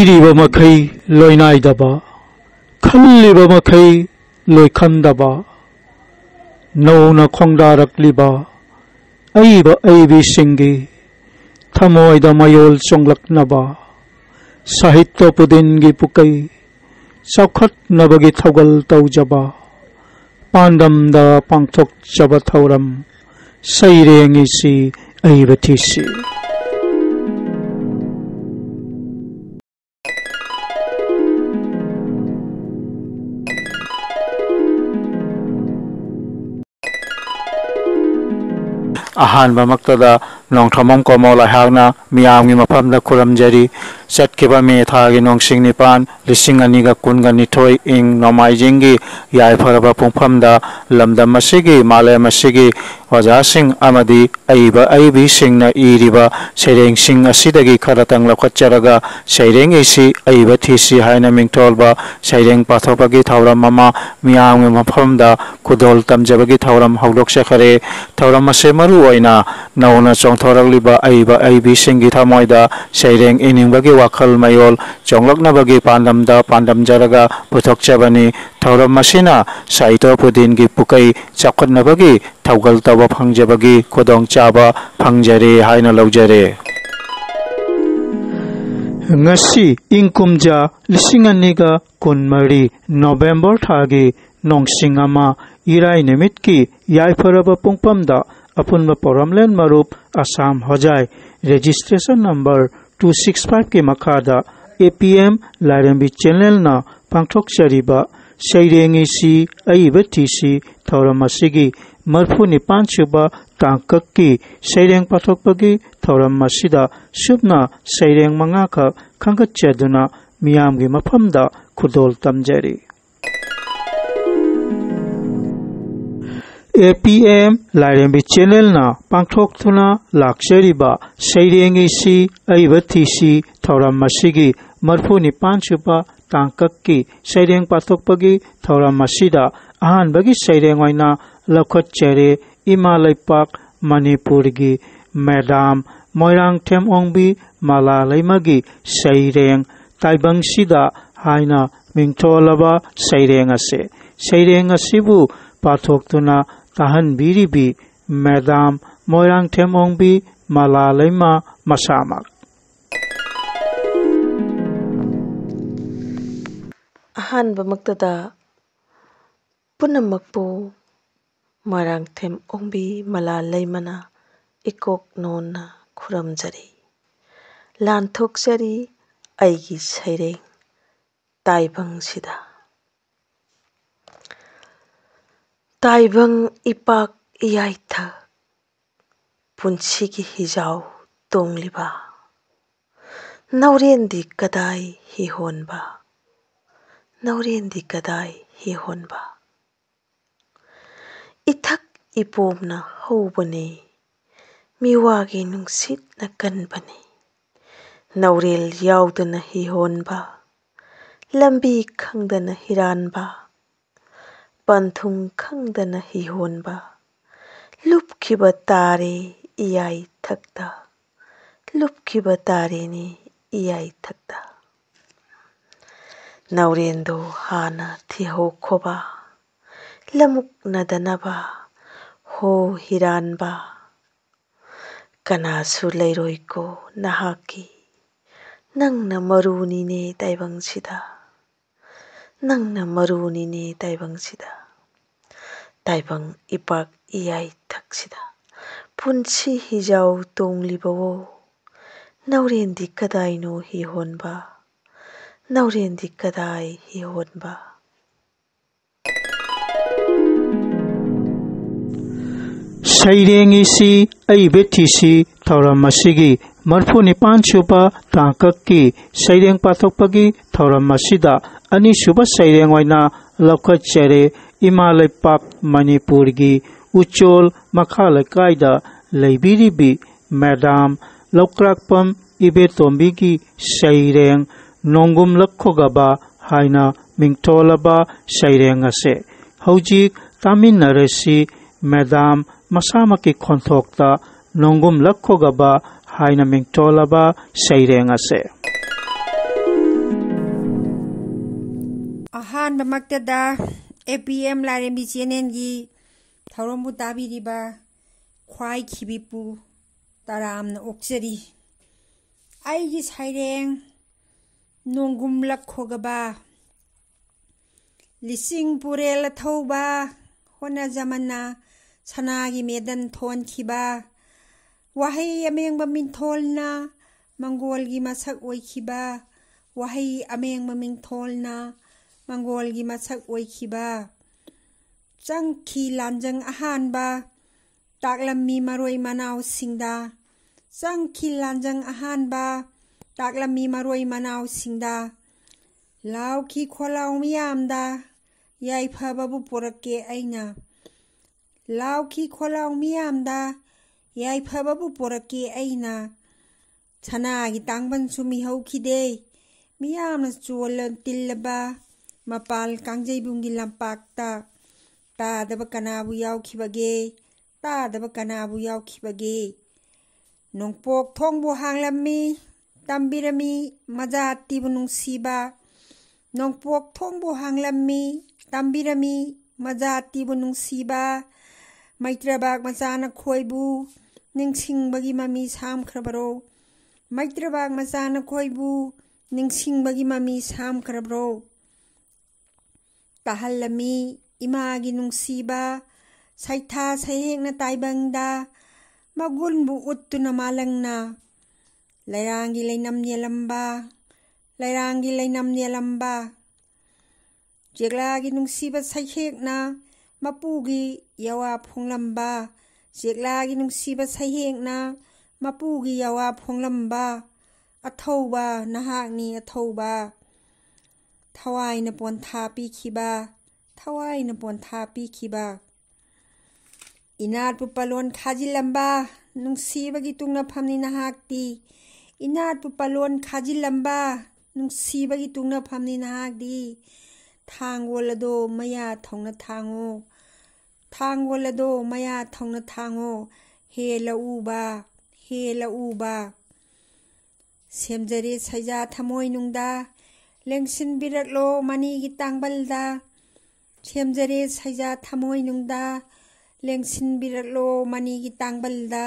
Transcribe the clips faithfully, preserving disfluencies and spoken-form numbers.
ꯏꯔꯤꯕ ꯃꯈꯩ ꯂꯣꯏꯅꯥꯏꯗꯕ, ꯈꯜꯂꯤꯕ ꯃꯈꯩ ꯂꯣꯏꯈꯟꯗꯕ, ꯅꯧꯅ ꯈꯣꯡꯗꯥꯔꯛꯂꯤꯕ ꯑꯏꯕ ꯑꯏꯕꯤꯁꯤꯡꯒꯤ ꯊꯃꯣꯏꯗ ꯃꯌꯣꯜ ꯆꯣꯡꯂꯛꯅꯕ, ꯁꯥꯍꯤꯇ꯭ꯌ ꯄꯨꯗꯤꯟꯒꯤ ꯄꯨꯀꯩ ꯆꯥꯎꯈꯠꯅꯕꯒꯤ ꯊꯧꯒꯜ ꯇꯧꯖꯕ, ꯄꯥꯟꯗꯝꯗ ꯄꯥꯡꯊꯣꯛꯆꯕ ꯊꯧꯔꯝ ꯁꯩꯔꯦꯡ ꯏꯁꯤ ꯑꯏꯕ ꯊꯤꯁꯤ꯫ ꯑꯍꯥꯟꯕꯃꯛꯇꯗ ꯅꯣꯡꯊꯣꯝꯕꯝ ꯀꯣꯃꯣꯜ ꯑꯩꯍꯥꯛꯅ ꯃꯤꯌꯥꯝꯒꯤ ꯃꯐꯝꯗ ꯈꯨꯔꯨꯝꯖꯔꯤ꯫ ꯆꯠꯈꯤꯕ ꯃꯦ ꯊꯥꯒꯤ ꯅꯣꯡꯁꯤꯡ ꯅꯤꯄꯥꯟ, ꯂꯤꯁꯤꯡ ꯑꯅꯤꯒ ꯀꯨꯟꯒ ꯅꯤꯊꯣꯏ, ꯏꯪ ꯅꯣꯡꯃꯥꯏꯖꯤꯡꯒꯤ ꯌꯥꯏꯐꯔꯕ ꯄꯨꯡꯐꯝꯗ ꯂꯝꯗꯝ ꯑꯁꯤꯒꯤ, ꯃꯥꯂꯦꯝ ꯑꯁꯤꯒꯤ ꯑꯣꯖꯥꯁꯤꯡ ꯑꯃꯗꯤ ꯑꯏꯕ ꯑꯏꯕꯤꯁꯤꯡꯅ ꯏꯔꯤꯕ ꯁꯩꯔꯦꯡꯁꯤꯡ ꯑꯁꯤꯗꯒꯤ ꯈꯔꯇꯪ ꯂꯧꯈꯠꯆꯔꯒ ꯁꯩꯔꯦꯡ ꯏꯁꯤ ꯑꯏꯕ ꯊꯤꯁꯤ ꯍꯥꯏꯅ ꯃꯤꯡꯊꯣꯜꯕ ꯁꯩꯔꯦꯡ ꯄꯥꯊꯣꯛꯄꯒꯤ ꯊꯧꯔꯝ ꯑꯃ ꯃꯤꯌꯥꯝꯒꯤ ꯃꯐꯝꯗ ꯈꯨꯗꯣꯜ ꯇꯝꯖꯕꯒꯤ ꯊꯧꯔꯝ ꯍꯧꯗꯣꯛꯆꯈꯔꯦ꯫ ꯊꯧꯔꯝ ꯑꯁꯤ ꯃꯔꯨ ꯑꯣꯏꯅ ꯅꯧꯅ ꯆꯣꯡꯊꯣꯔꯛꯂꯤꯕ ꯑꯏꯕ ꯑꯏꯕꯤꯁꯤꯡꯒꯤ ꯊꯃꯣꯏꯗ ꯁꯩꯔꯦꯡ ꯏꯅꯤꯡꯕꯒꯤ ꯋꯥꯈꯜ ꯃꯌꯣꯜ ꯆꯣꯡꯂꯛꯅꯕꯒꯤ ꯄꯥꯟꯗꯝꯗ ꯄꯥꯟꯗꯝꯖꯔꯒ ꯄꯨꯊꯣꯛꯆꯕꯅꯤ꯫ ꯊꯧꯔꯝ ꯑꯁꯤꯅ ꯁꯥꯍꯤꯇ꯭ꯌ ꯄꯨꯗꯤꯟꯒꯤ ꯄꯨꯀꯩ ꯆꯥꯎꯈꯠꯅꯕꯒꯤ ꯊꯧꯒꯜ ꯇꯧꯕ ꯐꯪꯖꯕꯒꯤ ꯈꯨꯗꯣꯡꯆꯥꯕ ꯐꯪꯖꯔꯦ ꯍꯥꯏꯅ ꯂꯧꯖꯔꯦ꯫ ꯉꯁꯤ ꯏꯪ ꯀꯨꯝꯖꯥ ꯂꯤꯁꯤꯡ ꯑꯅꯤꯒ ꯀꯨꯟꯃꯔꯤ ꯅꯣꯕꯦꯝꯕꯔ ꯊꯥꯒꯤ ꯅꯣꯡꯁꯤꯡ ꯑꯃ, ꯏꯔꯥꯏ ꯅꯨꯃꯤꯠꯀꯤ ꯌꯥꯏꯐꯔꯕ ꯄꯨꯡꯐꯝꯗ ꯑꯄꯨꯟꯕ ꯄꯣꯔꯝꯂꯦꯟ ꯃꯔꯨꯞ ꯑꯁꯥꯝ ꯍꯣꯖꯥꯏ, registration number two six five ꯀꯤ ꯃꯈꯥꯗ A P M ꯂꯥꯏꯔꯦꯝꯕꯤ ꯆꯦꯅꯦꯜꯅ ꯄꯥꯡꯊꯣꯛꯆꯔꯤꯕ ꯁꯩꯔꯦꯡ ꯏꯁꯤ ꯑꯏꯕ ꯊꯤꯁꯤ ꯊꯧꯔꯝ ꯑꯁꯤꯒꯤ ꯃꯔꯤꯐꯨ ꯅꯤꯄꯥꯟ ꯁꯨꯕ ꯇꯥꯡꯀꯛꯀꯤ ꯁꯩꯔꯦꯡ ꯄꯥꯊꯣꯛꯄꯒꯤ ꯊꯧꯔꯝ ꯑꯁꯤꯗ ꯁꯨꯞꯅ ꯁꯩꯔꯦꯡ ꯃꯉꯥꯈꯛ ꯈꯟꯒꯠꯆꯗꯨꯅ ꯃꯤꯌꯥꯝꯒꯤ ꯃꯐꯝꯗ ꯈꯨꯗꯣꯜ ꯇꯝꯖꯔꯤ꯫ A P M ꯂꯥꯏꯔꯦꯝꯕꯤ ꯆꯦꯅꯦꯜꯅ ꯄꯥꯡꯊꯣꯛꯇꯨꯅ ꯂꯥꯛꯆꯔꯤꯕ ꯁꯩꯔꯦꯡ ꯏꯁꯤ ꯑꯏꯕ ꯊꯤꯁꯤ ꯊꯧꯔꯝ ꯑꯁꯤꯒꯤ ꯃꯔꯤꯐꯨ ꯅꯤꯄꯥꯟ ꯁꯨꯕ ꯇꯥꯡꯀꯛꯀꯤ ꯁꯩꯔꯦꯡ ꯄꯥꯊꯣꯛꯄꯒꯤ ꯊꯧꯔꯝ ꯑꯁꯤꯗ ꯑꯍꯥꯟꯕꯒꯤ ꯁꯩꯔꯦꯡ ꯑꯣꯏꯅ ꯂꯧꯈꯠꯆꯔꯦ꯫ ꯏꯃꯥ ꯂꯩꯄꯥꯛ ꯃꯅꯤꯄꯨꯔꯒꯤ ꯃꯦꯗꯥꯝ ꯃꯣꯏꯔꯥꯡꯊꯦꯝ ꯑꯣꯡꯕꯤ ꯃꯂꯥ ꯂꯩꯃꯒꯤ ꯁꯩꯔꯦꯡ ꯇꯥꯏꯕꯪꯁꯤꯗ" ꯍꯥꯏꯅ ꯃꯤꯡꯊꯣꯜꯂꯕ ꯁꯩꯔꯦꯡ ꯑꯁꯦ꯫ ꯁꯩꯔꯦꯡ ꯑꯁꯤꯕꯨ ꯄꯥꯊꯣꯛꯇꯨꯅ ꯇꯥꯍꯟꯕꯤꯔꯤꯕꯤ ꯃꯦꯗꯥꯝ ꯃꯣꯏꯔꯥꯡꯊꯦꯝ ꯑꯣꯡꯕꯤ ꯃꯂꯥꯂꯩꯃ ꯃꯁꯥꯃꯛ꯫ ꯑꯍꯥꯟꯕꯃꯛꯇꯗ ꯄꯨꯝꯅꯃꯛꯄꯨ ꯃꯣꯏꯔꯥꯡꯊꯦꯝ ꯑꯣꯡꯕꯤ ꯃꯂꯥꯂꯩꯃꯅ ꯏꯀꯣꯛ ꯅꯣꯟꯅ ꯈꯨꯔꯨꯝꯖꯔꯤ꯫ ꯂꯥꯟꯊꯣꯛꯆꯔꯤ ꯑꯩꯒꯤ ꯁꯩꯔꯦꯡ ꯇꯥꯏꯕꯪꯁꯤꯗ꯫ ꯇꯥꯏꯕꯪ ꯏꯄꯥꯛ ꯏꯌꯥꯏꯊꯛ, ꯄꯨꯟꯁꯤꯒꯤ ꯍꯤꯖꯥꯎ ꯇꯣꯡꯂꯤꯕ, ꯅꯧꯔꯦꯟꯗꯤ ꯀꯗꯥꯏ ꯍꯤꯍꯣꯟꯕ? ꯅꯧꯔꯦꯟꯗꯤ ꯀꯗꯥꯏ ꯍꯤꯍꯣꯟꯕ? ꯏꯊꯛ ꯏꯄꯣꯝꯅ ꯍꯧꯕꯅꯤ, ꯃꯤꯋꯥꯒꯤ ꯅꯨꯡꯁꯤꯠꯅ ꯀꯟꯕꯅꯤ꯫ ꯅꯧꯔꯦꯜ ꯌꯥꯎꯗꯅ ꯍꯤꯍꯣꯟꯕ, ꯂꯝꯕꯤ ꯈꯪꯗꯅ ꯍꯤꯔꯥꯟꯕ, ꯄꯟꯊꯨꯡ ꯈꯪꯗꯅ ꯍꯤꯍꯣꯟꯕ, ꯂꯨꯞꯈꯤꯕ ꯇꯥꯔꯦ ꯏꯌꯥꯏ ꯊꯛꯇ, ꯂꯨꯞꯈꯤꯕ ꯇꯥꯔꯦꯅꯦ ꯏꯌꯥꯏ ꯊꯛꯇ꯫ ꯅꯧꯔꯦꯟꯗꯣ ꯍꯥꯟꯅ ꯊꯤꯍꯧꯈꯣꯕ, ꯂꯃꯨꯛꯅꯗꯅꯕ ꯍꯣ ꯍꯤꯔꯥꯟꯕ꯫ ꯀꯅꯥꯁꯨ ꯂꯩꯔꯣꯏꯀꯣ ꯅꯍꯥꯛꯀꯤ, ꯅꯪꯅ ꯃꯔꯨꯅꯤꯅꯦ ꯇꯥꯏꯕꯪꯁꯤꯗ, ꯅꯪꯅ ꯃꯔꯨꯅꯤꯅꯦ ꯇꯥꯏꯕꯪꯁꯤꯗ꯫ ꯇꯥꯏꯕꯪ ꯏꯄꯥꯛ ꯏꯌꯥꯏ ꯊꯛꯁꯤꯗ ꯄꯨꯟꯁꯤ ꯍꯤꯖꯥꯎ ꯇꯣꯡꯂꯤꯕꯋꯣ, ꯅꯧꯔꯦꯟꯗꯤ ꯀꯗꯥꯏꯅꯣ ꯍꯤꯍꯣꯟꯕ? ꯅꯧꯔꯦꯟꯗꯤ ꯀꯗꯥꯏ ꯍꯤꯍꯣꯟꯕ? ꯁꯩꯔꯦꯡ ꯏꯁꯤ ꯑꯩ ꯕꯦꯊꯤꯁꯤ ꯊꯧꯔꯝ ꯑꯁꯤꯒꯤ ꯃꯔꯤꯐꯨ ꯅꯤꯄꯥꯟ ꯁꯨꯕ ꯇꯥꯡꯀꯛꯀꯤ ꯁꯩꯔꯦꯡ ꯄꯥꯊꯣꯛꯄꯒꯤ ꯊꯧꯔꯝ ꯑꯁꯤꯗ ꯑꯅꯤꯁꯨꯕ ꯁꯩꯔꯦꯡ ꯑꯣꯏꯅ ꯂꯧꯈꯠꯆꯔꯦ꯫ ꯏꯃꯥ ꯂꯩꯄꯥꯛ ꯃꯅꯤꯄꯨꯔꯒꯤ ꯎꯆꯣꯜ ꯃꯈꯥ ꯂꯩꯀꯥꯏꯗ ꯂꯩꯕꯤꯔꯤꯕꯤ ꯃꯦꯗꯥꯝ ꯂꯧꯀ꯭ꯔꯥꯛꯄꯝ ꯏꯕꯦꯇꯣꯝꯕꯤꯒꯤ ꯁꯩꯔꯦꯡ ꯅꯣꯡꯒꯨꯝꯂꯛꯈꯣꯒꯕ ꯍꯥꯏꯅ ꯃꯤꯡꯊꯣꯜꯂꯕ ꯁꯩꯔꯦꯡ ꯑꯁꯦ꯫ ꯍꯧꯖꯤꯛ ꯇꯥꯃꯤꯟꯅꯔꯁꯤ ꯃꯦꯗꯥꯝ ꯃꯁꯥꯃꯛꯀꯤ ꯈꯣꯟꯊꯣꯛꯇ ꯅꯣꯡꯒꯨꯝꯂꯛꯈꯣꯒꯕ ꯍꯥꯏꯅ ꯃꯤꯡꯊꯣꯜꯂꯕ ꯁꯩꯔꯦꯡ ꯑꯁꯦ꯫ ꯑꯍꯥꯟꯕꯃꯛꯇꯗ ꯑꯦ ꯄꯤ ꯑꯦꯝ ꯂꯥꯏꯔꯦꯝꯕꯤ ꯆꯦꯅꯦꯜꯒꯤ ꯊꯧꯔꯝꯕꯨ ꯇꯥꯕꯤꯔꯤꯕ ꯈ꯭ꯋꯥꯏ ꯈꯤꯕꯤꯄꯨ ꯇꯔꯥꯝꯅ ꯑꯣꯛꯆꯔꯤ꯫ ꯑꯩꯒꯤ ꯁꯩꯔꯦꯡ ꯅꯣꯡꯒꯨꯝ ꯂꯛꯈꯣꯒꯕ꯫ ꯂꯤꯁꯤꯡ ꯄꯨꯔꯦꯜ ꯑꯊꯧꯕ ꯍꯣꯠꯅꯖꯃꯟꯅ ꯁꯅꯥꯒꯤ ꯃꯦꯗꯟ ꯊꯣꯟꯈꯤꯕ꯫ ꯋꯥꯍꯩ ꯑꯃꯦꯡꯕ ꯃꯤꯡꯊꯣꯜꯅ ꯃꯪꯒꯣꯜꯒꯤ ꯃꯁꯛ ꯑꯣꯏꯈꯤꯕ꯫ ꯋꯥꯍꯩ ꯑꯃꯦꯡꯕ ꯃꯤꯡꯊꯣꯜꯅ ꯃꯪꯒꯣꯜꯒꯤ ꯃꯁꯛ ꯑꯣꯏꯈꯤꯕ꯫ ꯆꯪꯈꯤ ꯂꯥꯟꯖꯪ ꯑꯍꯥꯟꯕ ꯇꯥꯛꯂꯝꯃꯤ ꯃꯔꯣꯏ ꯃꯅꯥꯎꯁꯤꯡꯗ꯫ ꯆꯪꯈꯤ ꯂꯥꯟꯖꯪ ꯑꯍꯥꯟꯕ ꯇꯥꯛꯂꯝꯃꯤ ꯃꯔꯣꯏ ꯃꯅꯥꯎꯁꯤꯡꯗ꯫ ꯂꯥꯎꯈꯤ ꯈꯣꯜꯂꯥꯎ ꯃꯤꯌꯥꯝꯗ ꯌꯥꯏꯐꯕꯕꯨ ꯄꯨꯔꯛꯀꯦ ꯑꯩꯅ꯫ ꯂꯥꯎꯈꯤ ꯈꯣꯜꯂꯥꯎ ꯃꯤꯌꯥꯝꯗ ꯌꯥꯏꯐꯕꯕꯨ ꯄꯨꯔꯛꯀꯦ ꯑꯩꯅ꯫ ꯁꯅꯥꯒꯤ ꯇꯥꯡꯕꯟꯁꯨ ꯃꯤꯍꯧꯈꯤꯗꯦ꯫ ꯃꯤꯌꯥꯝꯅ ꯆꯣꯜꯂ ꯇꯤꯜꯂꯕ ꯃꯄꯥꯜ ꯀꯥꯡꯖꯩꯕꯨꯡꯒꯤ ꯂꯝꯄꯥꯛꯇ ꯇꯥꯗꯕ ꯀꯅꯥꯕꯨ ꯌꯥꯎꯈꯤꯕꯒꯦ? ꯇꯥꯗꯕ ꯀꯅꯥꯕꯨ ꯌꯥꯎꯈꯤꯕꯒꯦ? ꯅꯣꯡꯄꯣꯛ ꯊꯣꯡꯕꯨ ꯍꯥꯡꯂꯝꯃꯤ, ꯇꯝꯕꯤꯔꯝꯃꯤ ꯃꯖꯥꯇꯤꯕꯨ ꯅꯨꯡꯁꯤꯕ꯫ ꯅꯣꯡꯄꯣꯛ ꯊꯣꯡꯕꯨ ꯍꯥꯡꯂꯝꯃꯤ, ꯇꯝꯕꯤꯔꯝꯃꯤ ꯃꯖꯥꯇꯤꯕꯨ ꯅꯨꯡꯁꯤꯕ꯫ ꯃꯩꯇ꯭ꯔꯕꯥꯛ ꯃꯆꯥ ꯅꯈꯣꯏꯕꯨ ꯅꯤꯡꯁꯤꯡꯕꯒꯤ ꯃꯃꯤ ꯁꯥꯝꯈ꯭ꯔꯕꯔꯣ? ꯃꯩꯇ꯭ꯔꯕꯥꯛ ꯃꯆꯥ ꯅꯈꯣꯏꯕꯨ ꯅꯤꯡꯁꯤꯡꯕꯒꯤ ꯃꯃꯤ ꯁꯥꯝꯈ꯭ꯔꯕ꯭ꯔꯣ? ꯇꯥꯍꯜꯂꯝꯃꯤ ꯏꯃꯥꯒꯤ ꯅꯨꯡꯁꯤꯕ ꯁꯩꯊꯥ ꯁꯩꯍꯦꯛꯅ ꯇꯥꯏꯕꯪꯗ ꯃꯒꯨꯟꯕꯨ ꯎꯠꯇꯨꯅ ꯃꯥꯂꯪꯅ꯫ ꯂꯩꯔꯥꯡꯒꯤ ꯂꯩꯅꯝ ꯌꯦꯜꯂꯝꯕ, ꯂꯩꯔꯥꯡꯒꯤ ꯂꯩꯅꯝ ꯌꯦꯜꯂꯝꯕ꯫ ꯆꯦꯛꯂꯥꯒꯤ ꯅꯨꯡꯁꯤꯕ ꯁꯩꯍꯦꯛꯅ ꯃꯄꯨꯒꯤ ꯌꯥꯋꯥ ꯐꯣꯡꯂꯝꯕ, ꯆꯦꯛꯂꯥꯒꯤ ꯅꯨꯡꯁꯤꯕ ꯁꯩꯍꯦꯛꯅ ꯃꯄꯨꯒꯤ ꯌꯥꯋꯥ ꯐꯣꯡꯂꯝꯕ꯫ ꯑꯊꯧꯕ ꯅꯍꯥꯛꯅꯤ ꯑꯊꯧꯕ, ꯊꯋꯥꯏꯅ ꯄꯣꯟꯊꯥ ꯄꯤꯈꯤꯕ, ꯊꯋꯥꯏꯅ ꯄꯣꯟꯊꯥ ꯄꯤꯈꯤꯕ꯫ ꯏꯅꯥꯠꯄꯨ ꯄꯥꯂꯣꯟ ꯈꯥꯖꯤꯜꯂꯝꯕ ꯅꯨꯡꯁꯤꯕꯒꯤ ꯇꯨꯡꯅꯐꯝꯅꯤ ꯅꯍꯥꯛꯇꯤ꯫ ꯏꯅꯥꯠꯄꯨ ꯄꯥꯂꯣꯟ ꯈꯥꯖꯤꯜꯂꯝꯕ ꯅꯨꯡꯁꯤꯕꯒꯤ ꯇꯨꯡꯅꯐꯝꯅꯤ ꯅꯍꯥꯛꯇꯤ꯫ ꯊꯥꯡꯒꯣꯜ ꯑꯗꯣ ꯃꯌꯥ ꯊꯧꯅ ꯊꯥꯡꯉꯨ, ꯊꯥꯡꯒꯣꯜ ꯑꯗꯣ ꯃꯌꯥ ꯊꯧꯅ ꯊꯥꯡꯉꯨ꯫ ꯍꯦ ꯂꯧꯎꯕ, ꯍꯦ ꯂꯧꯎꯕ꯫ ꯁꯦꯝꯖꯔꯦ ꯁꯩꯖꯥ ꯊꯃꯣꯏꯅꯨꯡꯗ, ꯂꯦꯡꯁꯤꯟꯕꯤꯔꯛꯂꯣ ꯃꯅꯤꯒꯤ ꯇꯥꯡꯕꯜꯗ꯫ ꯁꯦꯝꯖꯔꯦ ꯁꯩꯖꯥ ꯊꯃꯣꯏꯅꯨꯡꯗ꯫ ꯂꯦꯡꯁꯤꯟꯕꯤꯔꯛꯂꯣ ꯃꯅꯤꯒꯤ ꯇꯥꯡꯕꯜꯗ꯫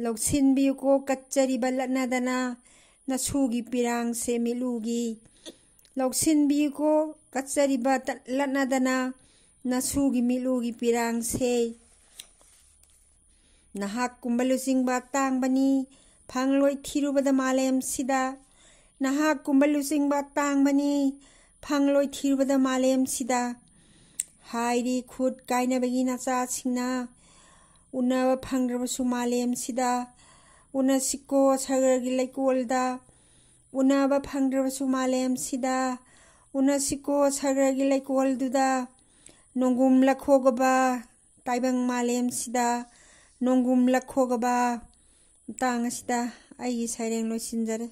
ꯂꯧꯁꯤꯟꯕꯤꯌꯨꯀꯣ ꯀꯠꯆꯔꯤꯕ ꯂꯠꯅꯗꯅ ꯅꯁꯨꯒꯤ ꯄꯤꯔꯥꯡꯁꯦ ꯃꯤꯠꯂꯨꯒꯤ꯫ ꯂꯧꯁꯤꯟꯕꯤꯌꯨꯀꯣ ꯀꯠꯆꯔꯤꯕ ꯇ-, ꯂꯠꯅꯗꯅ ꯅꯁꯨꯒꯤ ꯃꯤꯠꯂꯨꯒꯤ ꯄꯤꯔꯥꯡꯁꯦ꯫ ꯅꯍꯥꯛꯀꯨꯝꯕ ꯂꯨꯆꯤꯡꯕ ꯑꯇꯥꯡꯕꯅꯤ ꯐꯪꯂꯣꯏ ꯊꯤꯔꯨꯕꯗ ꯃꯥꯂꯦꯝꯁꯤꯗ꯫ ꯅꯍꯥꯛꯀꯨꯝꯕ ꯂꯨꯆꯤꯡꯕ ꯑꯇꯥꯡꯕꯅꯤ ꯐꯪꯂꯣꯏ ꯊꯤꯔꯨꯕꯗ ꯃꯥꯂꯦꯝꯁꯤꯗ꯫ ꯍꯥꯏꯔꯤ ꯈꯨꯠ ꯀꯥꯏꯅꯕꯒꯤ ꯅꯆꯥꯁꯤꯡꯅ ꯎꯅꯕ ꯐꯪꯗ꯭ꯔꯕꯁꯨ ꯃꯥꯂꯦꯝꯁꯤꯗ꯫ ꯎꯅꯁꯤꯀꯣ ꯁꯒꯔꯒꯤ ꯂꯩꯀꯣꯜꯗ꯫ ꯎꯅꯕ ꯐꯪꯗ꯭ꯔꯕꯁꯨ ꯃꯥꯂꯦꯝꯁꯤꯗ꯫ ꯎꯅꯁꯤꯀꯣ ꯁꯒꯔꯒꯤ ꯂꯩꯀꯣꯜꯗꯨꯗ꯫ ꯅꯣꯡꯒꯨꯝ ꯂꯈꯣꯒꯕ ꯇꯥꯏꯕꯪ ꯃꯥꯂꯦꯝꯁꯤꯗ꯫ ꯅꯣꯡꯒꯨꯝ ꯂꯈꯣꯒꯕ꯫ ꯃꯇꯥꯡ ꯑꯁꯤꯗ ꯑꯩꯒꯤ ꯁꯩꯔꯦꯡ ꯂꯣꯏꯁꯤꯟꯖꯔꯦ꯫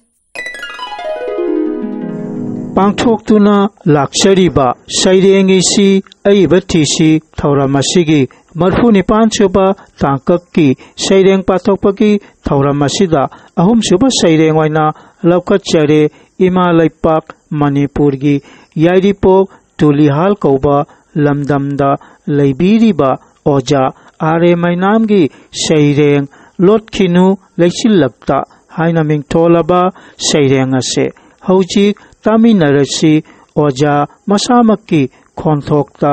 ꯄꯥꯡꯊꯣꯛꯇꯨꯅ ꯂꯥꯛꯆꯔꯤꯕ ꯁꯩꯔꯦꯡ ꯏꯁꯤ ꯑꯏꯕ ꯊꯤꯁꯤ ꯊꯧꯔꯝ ꯑꯁꯤꯒꯤ ꯃꯔꯤꯐꯨ ꯅꯤꯄꯥꯟ ꯁꯨꯕ ꯇꯥꯡꯀꯛꯀꯤ ꯁꯩꯔꯦꯡ ꯄꯥꯊꯣꯛꯄꯒꯤ ꯊꯧꯔꯝ ꯑꯁꯤꯗ ꯑꯍꯨꯝꯁꯨꯕ ꯁꯩꯔꯦꯡ ꯑꯣꯏꯅ ꯂꯧꯈꯠꯆꯔꯦ꯫ ꯏꯃꯥ ꯂꯩꯄꯥꯛ ꯃꯅꯤꯄꯨꯔꯒꯤ ꯌꯥꯏꯔꯤꯄꯣꯛ ꯇꯨꯂꯤꯍꯥꯜ ꯀꯧꯕ ꯂꯝꯗꯝꯗ ꯂꯩꯕꯤꯔꯤꯕ ꯑꯣꯖꯥ ꯑꯥꯔ ꯑꯦ ꯃꯩꯅꯥꯝꯒꯤ ꯁꯩꯔꯦꯡ ꯂꯣꯠꯈꯤꯅꯨ ꯂꯩꯆꯤꯜꯂꯛꯇ ꯍꯥꯏꯅ ꯃꯤꯡꯊꯣꯜꯂꯕ ꯁꯩꯔꯦꯡ ꯑꯁꯦ ꯍꯧꯖꯤꯛ ꯇꯥꯃꯤꯟꯅꯔꯁꯤ꯫ ꯑꯣꯖꯥ ꯃꯁꯥꯃꯛꯀꯤ ꯈꯣꯟꯊꯣꯛꯇ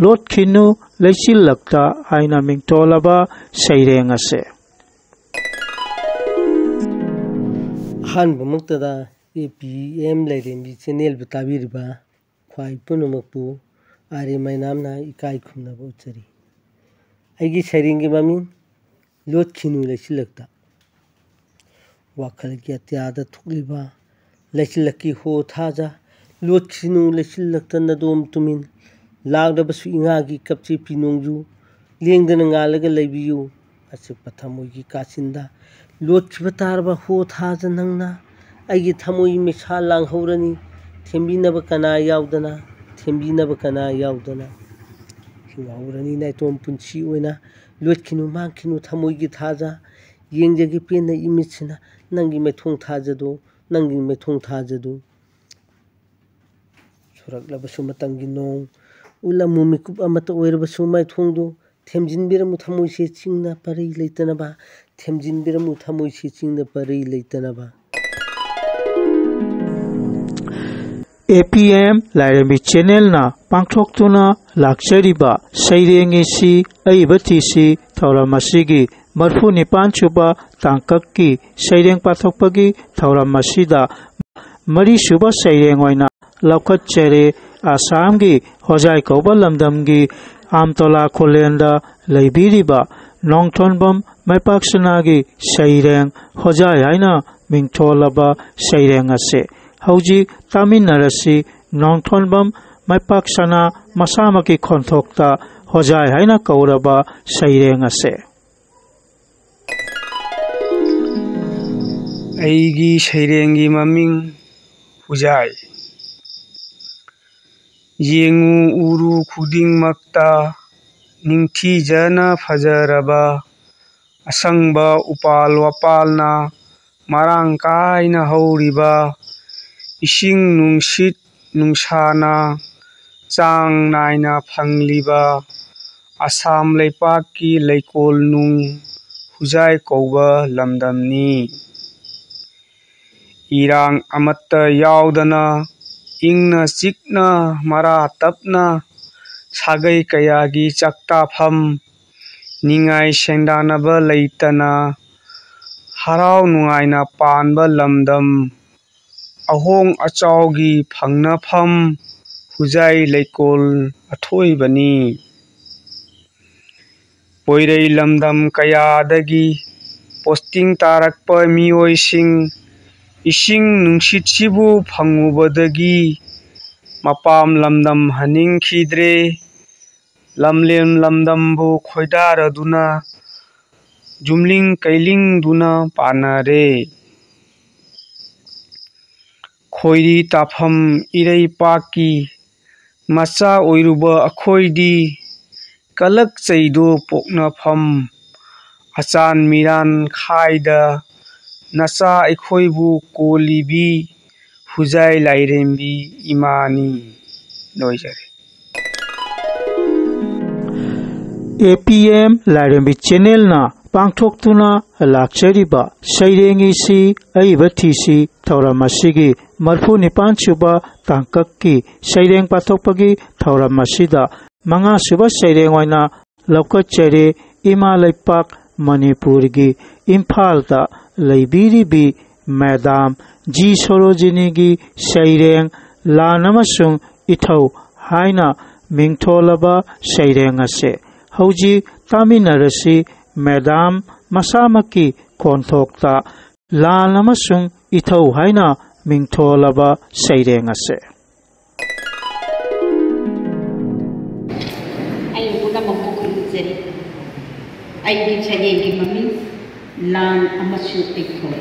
ꯂꯣꯠꯈꯤꯅꯨ ꯂꯩꯆꯤꯜꯂꯛꯇ ꯍꯥꯏꯅ ꯃꯤꯡꯊꯣꯜꯂꯕ ꯁꯩꯔꯦꯡ ꯑꯁꯦ꯫ ꯑꯍꯥꯟꯕꯃꯛꯇꯗ ꯑꯦ ꯄꯤ ꯑꯦꯝ ꯂꯥꯏꯔꯦꯝꯕꯤ ꯆꯦꯅꯦꯜꯕꯨ ꯇꯥꯕꯤꯔꯤꯕ ꯈ꯭ꯋꯥꯏ ꯄꯨꯝꯅꯃꯛꯄꯨ ꯑꯥꯔ ꯑꯦ ꯃꯩꯅꯥꯝꯅ ꯏꯀꯥꯏ ꯈꯨꯝꯅꯕ ꯎꯠꯆꯔꯤ꯫ ꯑꯩꯒꯤ ꯁꯩꯔꯦꯡꯒꯤ ꯃꯃꯤꯡ ꯂꯣꯠꯈꯤꯅꯨ ꯂꯩꯆꯤꯜꯂꯛꯇ꯫ ꯋꯥꯈꯜꯒꯤ ꯑꯇꯤꯌꯥꯗ ꯊꯣꯛꯂꯤꯕ ꯂꯩꯆꯤꯜꯂꯛꯀꯤ ꯍꯣ ꯊꯥꯖ꯫ ꯂꯣꯠꯈꯤꯅꯨ ꯂꯩꯆꯤꯜꯂꯛꯇ ꯅꯗꯣꯝ ꯇꯨꯃꯤꯟ꯫ ꯂꯥꯛꯂꯕꯁꯨ ꯏꯉꯥꯒꯤ ꯀꯞꯆꯦꯠꯄꯤ ꯅꯣꯡꯖꯨ꯫ ꯂꯦꯡꯗꯅ ꯉꯥꯜꯂꯒ ꯂꯩꯕꯤꯌꯨ꯫ ꯑꯆꯤꯛꯄ ꯊꯃꯣꯏꯒꯤ ꯀꯥꯆꯤꯟꯗ ꯂꯣꯠꯈꯤꯕ ꯇꯥꯔꯕ ꯍꯣ ꯊꯥꯖ ꯅꯪꯅ꯫ ꯑꯩꯒꯤ ꯊꯃꯣꯏ ꯃꯩꯁꯥ ꯂꯥꯡꯍꯧꯔꯅꯤ꯫ ꯊꯦꯝꯕꯤꯅꯕ ꯀꯅꯥ ꯌꯥꯎꯗꯅ, ꯊꯦꯝꯕꯤꯅꯕ ꯀꯅꯥ ꯌꯥꯎꯗꯅ꯫ ꯍꯤꯡꯍꯧꯔꯅꯤ ꯅꯥꯏꯇꯣꯝ ꯄꯨꯟꯁꯤ ꯑꯣꯏꯅ꯫ ꯂꯣꯠꯈꯤꯅꯨ ꯃꯥꯡꯈꯤꯅꯨ ꯊꯃꯣꯏꯒꯤ ꯊꯥꯖ꯫ ꯌꯦꯡꯖꯒꯦ ꯄꯦꯟꯅ ꯏꯃꯤꯠꯁꯤꯅ ꯅꯪꯒꯤ ꯃꯥꯏꯊꯣꯡ ꯊꯥꯖꯗꯣ, ꯅꯪꯒꯤ ꯃꯥꯏꯊꯣꯡ ꯊꯥꯖꯗꯣ꯫ ꯄꯨꯔꯛꯂꯕꯁꯨ ꯃꯇꯝꯒꯤ ꯅꯣꯡ, ꯎꯂꯝꯃꯨ ꯃꯤꯀꯨꯞ ꯑꯃꯠꯇ ꯑꯣꯏꯔꯕꯁꯨ ꯃꯥꯏꯊꯣꯡꯗꯨ ꯊꯦꯝꯖꯤꯟꯕꯤꯔꯝꯃꯨ ꯊꯃꯣꯏꯁꯤ ꯆꯤꯡꯅ ꯄꯔꯩ ꯂꯩꯇꯅꯕ, ꯊꯦꯝꯖꯤꯟꯕꯤꯔꯝꯃꯨ ꯊꯃꯣꯏꯁꯤ ꯆꯤꯡꯅ ꯄꯔꯩ ꯂꯩꯇꯅꯕ꯫ ꯑꯦ ꯄꯤ ꯑꯦꯝ ꯂꯥꯏꯔꯦꯝꯕꯤ ꯆꯦꯅꯦꯜꯅ ꯄꯥꯡꯊꯣꯛꯇꯨꯅ ꯂꯥꯛꯆꯔꯤꯕ ꯁꯩꯔꯦꯡ ꯑꯁꯤ ꯑꯏꯕ ꯊꯤꯁꯤ ꯊꯧꯔꯝ ꯑꯁꯤꯒꯤ ꯃꯔꯤꯐꯨ ꯅꯤꯄꯥꯟ ꯁꯨꯕ ꯇꯥꯡꯀꯛꯀꯤ ꯁꯩꯔꯦꯡ ꯄꯥꯊꯣꯛꯄꯒꯤ ꯊꯧꯔꯝ ꯑꯁꯤꯗ ꯃꯔꯤꯁꯨꯕ ꯁꯩꯔꯦꯡ ꯑꯣꯏꯅ ꯂꯧꯈꯠꯆꯔꯦ꯫ ꯑꯁꯥꯝꯒꯤ ꯍꯣꯖꯥꯏ ꯀꯧꯕ ꯂꯝꯗꯝꯒꯤ ꯑꯥꯝꯇꯣꯂꯥ ꯈꯨꯂꯦꯟꯗ ꯂꯩꯕꯤꯔꯤꯕ ꯅꯣꯡꯊꯣꯟꯕꯝ ꯃꯥꯏꯄꯥꯛ ꯁꯅꯥꯒꯤ ꯁꯩꯔꯦꯡ ꯍꯣꯖꯥꯏ ꯍꯥꯏꯅ ꯃꯤꯡꯊꯣꯜꯂꯕ ꯁꯩꯔꯦꯡ ꯑꯁꯤ ꯍꯧꯖꯤꯛ ꯇꯥꯃꯤꯟꯅꯔꯁꯤ꯫ ꯅꯣꯡꯊꯣꯟꯕꯝ ꯃꯥꯏꯄꯥꯛ ꯁꯅꯥ ꯃꯁꯥꯃꯛꯀꯤ ꯈꯣꯟꯊꯣꯛꯇ ꯍꯣꯖꯥꯏ ꯍꯥꯏꯅ ꯀꯧꯔꯕ ꯁꯩꯔꯦꯡ ꯑꯁꯤ꯫ ꯑꯩꯒꯤ ꯁꯩꯔꯦꯡꯒꯤ ꯃꯃꯤꯡ ꯍꯨꯖꯥꯏ꯫ ꯌꯦꯡꯉꯨ ꯎꯔꯨ ꯈꯨꯗꯤꯡꯃꯛꯇ ꯅꯤꯡꯊꯤꯖꯅ ꯐꯖꯔꯕ ꯑꯁꯪꯕ ꯎꯄꯥꯜ ꯋꯥꯄꯥꯜꯅ ꯃꯔꯥꯡ ꯀꯥꯏꯅ ꯍꯧꯔꯤꯕ, ꯏꯁꯤꯡ ꯅꯨꯡꯁꯤꯠ ꯅꯨꯡꯁꯥꯅ ꯆꯥꯡ ꯅꯥꯏꯅ ꯐꯪꯂꯤꯕ ꯑꯁꯥꯝ ꯂꯩꯄꯥꯛꯀꯤ ꯂꯩꯀꯣꯜ ꯅꯨꯡ ꯍꯨꯖꯥꯏ ꯀꯧꯕ ꯂꯝꯗꯝꯅꯤ꯫ ꯏꯔꯥꯡ ꯑꯃꯠꯇ ꯌꯥꯎꯗꯅ ꯏꯪꯅ ꯆꯤꯛꯅ ꯃꯔꯥ ꯇꯞꯅ ꯁꯥꯒꯩ ꯀꯌꯥꯒꯤ ꯆꯥꯛꯇꯥꯐꯝ, ꯅꯤꯡꯉꯥꯏ ꯁꯦꯟꯗꯥꯅꯕ ꯂꯩꯇꯅ ꯍꯔꯥꯎ ꯅꯨꯡꯉꯥꯏꯅ ꯄꯥꯟꯕ ꯂꯝꯗꯝ, ꯑꯍꯣꯡ ꯑꯆꯥꯎꯒꯤ ꯐꯪꯅꯐꯝ ꯍꯨꯖꯥꯏ ꯂꯩꯀꯣꯜ ꯑꯊꯣꯏꯕꯅꯤ꯫ ꯄꯣꯏꯔꯩ ꯂꯝꯗꯝ ꯀꯌꯥꯗꯒꯤ ꯄꯣꯁꯇꯤꯡ ꯇꯥꯔꯛꯄ ꯃꯤꯑꯣꯏꯁꯤꯡ ꯏꯁꯤꯡ ꯅꯨꯡꯁꯤꯠꯁꯤꯕꯨ ꯐꯪꯉꯨꯕꯗꯒꯤ ꯃꯄꯥꯝ ꯂꯝꯗꯝ ꯍꯟꯅꯤꯡꯈꯤꯗ꯭ꯔꯦ꯫ ꯂꯝꯂꯦꯟ ꯂꯝꯗꯝꯕꯨ ꯈꯣꯏꯗꯥꯔꯗꯨꯅ ꯌꯨꯝꯂꯤꯡ ꯀꯩꯂꯤꯡꯗꯨꯅ ꯄꯥꯟꯅꯔꯦ꯫ ꯈꯣꯏꯔꯤ ꯇꯥꯐꯝ ꯏꯔꯩꯄꯥꯛꯀꯤ ꯃꯆꯥ ꯑꯣꯏꯔꯨꯕ ꯑꯩꯈꯣꯏꯗꯤ ꯀꯂꯛ ꯆꯩꯗꯣ ꯄꯣꯛꯅꯐꯝ, ꯑꯆꯥꯟ ꯃꯤꯔꯥꯟ ꯈꯥꯏꯗ ꯅꯆꯥ ꯑꯩꯈꯣꯏꯕꯨ ꯀꯣꯜꯂꯤꯕꯤ ꯄꯨꯖꯥꯏ ꯂꯥꯏꯔꯦꯝꯕꯤ ꯏꯃꯥꯅꯤ꯫ ꯂꯣꯏꯖꯔꯦ꯫ ꯑꯦ ꯄꯤ ꯑꯦꯝ ꯂꯥꯏꯔꯦꯝꯕꯤ ꯆꯦꯅꯦꯜꯅ ꯄꯥꯡꯊꯣꯛꯇꯨꯅ ꯂꯥꯛꯆꯔꯤꯕ ꯁꯩꯔꯦꯡ ꯏꯁꯤ ꯑꯏꯕ ꯊꯤꯁꯤ ꯊꯧꯔꯝ ꯑꯁꯤꯒꯤ ꯃꯔꯤꯐꯨ ꯅꯤꯄꯥꯟ ꯁꯨꯕ ꯇꯥꯡꯀꯛꯀꯤ ꯁꯩꯔꯦꯡ ꯄꯥꯊꯣꯛꯄꯒꯤ ꯊꯧꯔꯝ ꯑꯁꯤꯗ ꯃꯉꯥ ꯁꯨꯕ ꯁꯩꯔꯦꯡ ꯑꯣꯏꯅ ꯂꯧꯈꯠꯆꯔꯦ꯫ ꯏꯃꯥ ꯂꯩꯄꯥꯛ ꯃꯅꯤꯄꯨꯔꯒꯤ ꯏꯝꯐꯥꯜꯗ ꯂꯩꯕꯤꯔꯤꯕꯤ ꯃꯦꯗꯥꯝ ꯖꯤ ꯁꯣꯔꯣꯖꯤꯅꯤꯒꯤ ꯁꯩꯔꯦꯡ ꯂꯥꯟ ꯑꯃꯁꯨꯡ ꯏꯊꯧ ꯍꯥꯏꯅ ꯃꯤꯡꯊꯣꯜꯂꯕ ꯁꯩꯔꯦꯡ ꯑꯁꯦ ꯍꯧꯖꯤꯛ ꯇꯥꯃꯤꯟꯅꯔꯁꯤ꯫ ꯃꯦꯗꯥꯝ ꯃꯁꯥꯃꯛꯀꯤ ꯈꯣꯟꯊꯣꯛꯇ ꯂꯥꯟ ꯑꯃꯁꯨꯡ ꯏꯊꯧ ꯍꯥꯏꯅ ꯃꯤꯡꯊꯣꯜꯂꯕ ꯁꯩꯔꯦꯡ ꯑꯁꯦ꯫ ꯑꯩ ꯄꯨꯝꯅꯃꯛꯄꯨ ꯈꯨꯔꯨꯝꯖꯔꯤ꯫ ꯑꯩꯒꯤ ꯁꯩꯔꯦꯡꯒꯤ ꯃꯃꯤꯡ ꯂꯥꯟ ꯑꯃꯁꯨꯡ ꯏꯊꯧ꯫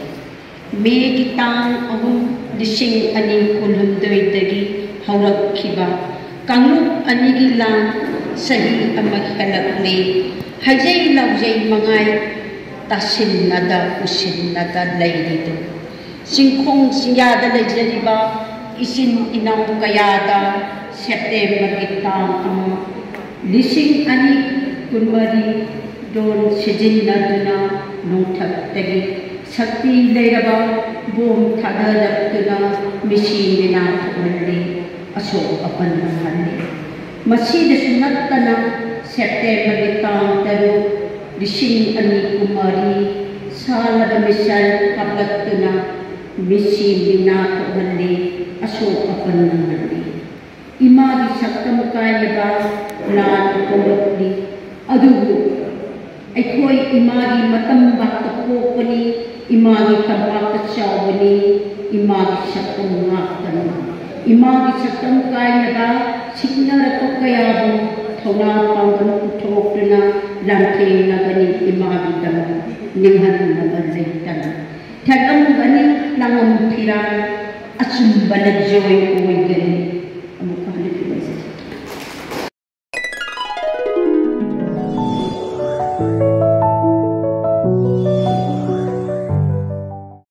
ꯃꯦꯒꯤ ꯇꯥꯡ ꯑꯍꯨꯝ, ꯂꯤꯁꯤꯡ ꯑꯅꯤ ꯀꯨꯟꯍꯨꯝꯗꯣꯏꯗꯒꯤ ꯍꯧꯔꯛꯈꯤꯕ ꯀꯥꯡꯂꯨꯞ ꯑꯅꯤꯒꯤ ꯂꯥꯟ ꯆꯍꯤ ꯑꯃ ꯍꯦꯜꯂꯛꯂꯦ꯫ ꯍꯥꯏꯖꯩ ꯂꯥꯎꯖꯩ ꯃꯉꯥꯏ ꯇꯥꯁꯤꯟꯅꯗ ꯎꯁꯤꯟꯅꯗ ꯂꯩꯔꯤꯗꯨ꯫ ꯆꯤꯡꯈꯣꯡ ꯆꯤꯡꯌꯥꯗ ꯂꯩꯖꯔꯤꯕ ꯏꯆꯤꯟ ꯏꯅꯥꯎ ꯀꯌꯥꯗ ꯁꯦꯞꯇꯦꯝꯕꯔꯒꯤ ꯇꯥꯡ ꯑꯃ, ꯂꯤꯁꯤꯡ ꯑꯅꯤ ꯀꯨꯟꯃꯔꯤ ꯗ꯭ꯔꯣꯟ ꯁꯤꯖꯤꯟꯅꯗꯨꯅ ꯅꯣꯡꯊꯛꯇꯒꯤ ꯁꯛꯇꯤ ꯂꯩꯔꯕ ꯕꯣꯝ ꯊꯥꯗꯔꯛꯇꯨꯅ ꯃꯤꯁꯤ ꯃꯤꯅꯥ ꯊꯣꯛꯍꯜꯂꯤ, ꯑꯁꯣꯛ ꯑꯄꯟ ꯅꯪꯍꯜꯂꯤ꯫ ꯃꯁꯤꯗꯁꯨ ꯅꯠꯇꯅ ꯁꯦꯞꯇꯦꯝꯕꯔꯒꯤ ꯇꯥꯡ ꯇꯔꯨꯛ, ꯂꯤꯁꯤꯡ ꯑꯅꯤ ꯀꯨꯟꯃꯔꯤ ꯁꯥꯜꯂꯕ ꯃꯤꯁꯥꯏꯜ ꯀꯥꯞꯂꯛꯇꯨꯅ ꯃꯤꯁꯤ ꯃꯤꯅꯥ ꯊꯣꯛꯍꯜꯂꯤ, ꯑꯁꯣꯛ ꯑꯄꯟ ꯅꯪꯍꯜꯂꯤ꯫ ꯏꯃꯥꯒꯤ ꯁꯛꯇꯝ ꯀꯥꯏꯔꯕ ꯂꯥꯟ ꯍꯧꯔꯛꯂꯤ꯫ ꯑꯗꯨꯕꯨ ꯑꯩꯈꯣꯏ ꯏꯃꯥꯒꯤ ꯃꯇꯝꯕꯥꯛꯇ ꯄꯣꯛꯄꯅꯤ, ꯏꯃꯥꯒꯤ ꯇꯝꯄꯥꯛꯇ ꯆꯥꯎꯕꯅꯤ, ꯏꯃꯥꯒꯤ ꯁꯛꯇꯝ ꯉꯥꯛꯇꯅꯤ꯫ ꯏꯃꯥꯒꯤ ꯁꯛꯇꯝ ꯀꯥꯏꯅꯕ ꯁꯤꯡꯅꯔꯛꯄ ꯀꯌꯥꯕꯨ ꯊꯧꯅꯥ ꯄꯥꯡꯒꯜ ꯄꯨꯊꯣꯛꯇꯨꯅ ꯂꯥꯟꯊꯦꯡꯅꯒꯅꯤ꯫ ꯏꯃꯥꯒꯤꯗꯃꯛ ꯅꯤꯡꯍꯟꯅꯕ ꯂꯩꯇꯅ ꯊꯦꯛꯂꯝꯒꯅꯤ꯫ ꯂꯥꯡꯉꯝ ꯐꯤꯔꯥꯜ ꯑꯆꯨꯝꯕꯅ ꯖꯣꯏ ꯑꯣꯏꯒꯅꯤ꯫